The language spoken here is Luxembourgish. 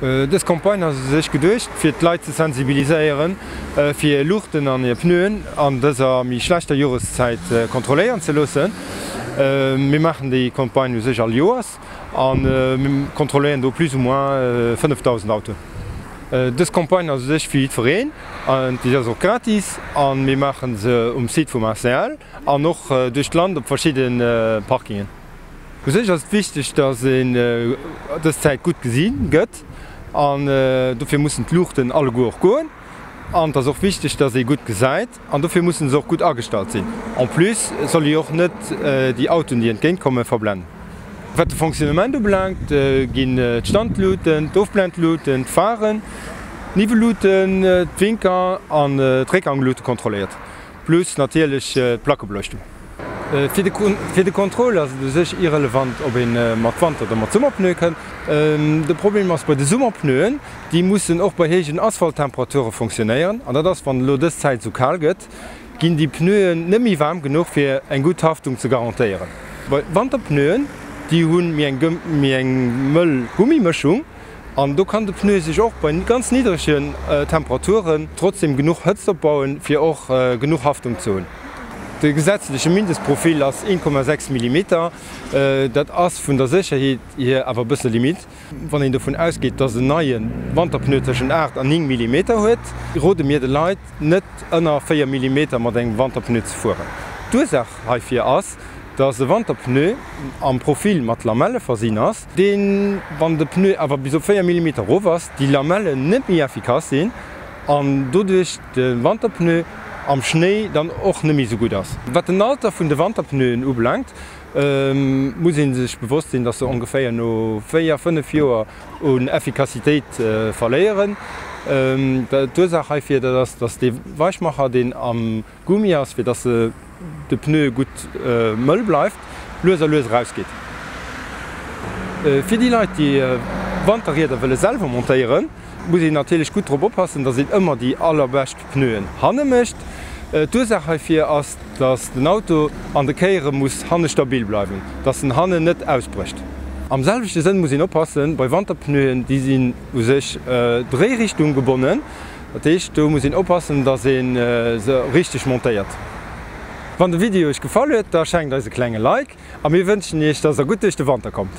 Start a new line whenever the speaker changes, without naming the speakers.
Dës Campagne ass u sech geduecht, fir d'Leit ze sensibiliséieren, fir hir Luuchten an hir Pneuen an dëser méi schlechter Joreszäit kontrolléieren ze loossen. Mir maachen déi Campagne u sech all Joers a mir kontrolléieren do plus ou moins 5.000 Autoen. Dës Campagne ass u sech fir jiddwereen, déi ass och gratis a mir maache se um Site vum ACL an och duerch d'Land op verschidde Parkingen. U sech ass et wichteg, datt een dës Zäit gutt gesi gëtt an dofir mussen d'Luuchten alleguer och goen. An et ass och wichteg, datt ee gutt gesäit an dofir mussen se och gutt agestallt sinn. En plus soll ee och net déi Autoen, déi entgéint kommen, verblennen. Wat de Fonctionnement ubelaangt, ginn d'Standluuten, d'Ofblendluuten, d'Pharen, d'Niwwelluuten, d'Winker an d'Réckgangluute kontrolléiert. Plus natierlech d'Plackebeleuchtung. Fir de Contrôle ass et u sech irrelevant, ob ee mat Wanter oder mat Summerpneue kënnt. De Problem ass bei de Summerpneuen, déi mussen och bei héijen Asphalttemperature fonctionnéieren. An dat ass, wann elo dës Zäit esou kal gëtt, ginn déi Pneuen net méi waarm genuch, fir eng gutt Haftung ze garantéieren. Bei Wanterpneuen, déi hu méi eng mëll Gummimëschung. An do kann de Pneu sech och bei ganz niddregen Temperaturen trotzdem genuch Hëtzt opbauen, fir och genuch Haftung ze hunn. De gesetzleche Mindestprofil ass 1,6 Millimeter. Dat ass vun der Sécherheet hier awer e bësse limite. Wann een dovun ausgeet, dass en neie Wanterpneu tëschent 8 an 9 Millimeter huet, rode mir de Leit, net ënner 4 Millimeter mat engem Wanterpneu ze fueren. D'Ursaach heifir ass, dass e Wanterpneu am Profil mat Lamelle versinn ass, deen, wann de Pneu awer bis op 4 Millimeter erof ass, déi Lamellen net méi effikass sinn an doduerch de Wanterpneu am Schnéi dann och net méi esou gutt ass. Wat den Alter vun de Wanterpneuen ubelaangt, muss ee sech bewosst sinn, dass se ongeféier no 4, 5 Joer un Effikassitéit verléieren. D'Ursaach heifir, dat ass, dass dee Weichmacher, deen am Gummi ass, fir dass de Pneu gutt mëll bleift, lues a lues erausgeet. Fir déi Leit, déi Wanterrieder wëlle selwer montéieren, muss een natierlech gutt drop oppassen, dass een ëmmer déi allerbescht Pneuen hanne mécht. D'Ursaach heifir ass, dass den Auto an de Kéiere muss hanne stabil bleiwen, dass en hannen net ausbrécht. Am selwechte Sënn muss een oppassen bei Wanterpneuen, déi sinn u sech Dréirichtung gebonnen. Dat heescht, do muss een oppassen, dass ee se richteg montéiert. Wann de Video iech gefall huet, da schenkt eis e klenge Like a mir wënschen iech, dass der gutt duerch de Wanter kommt.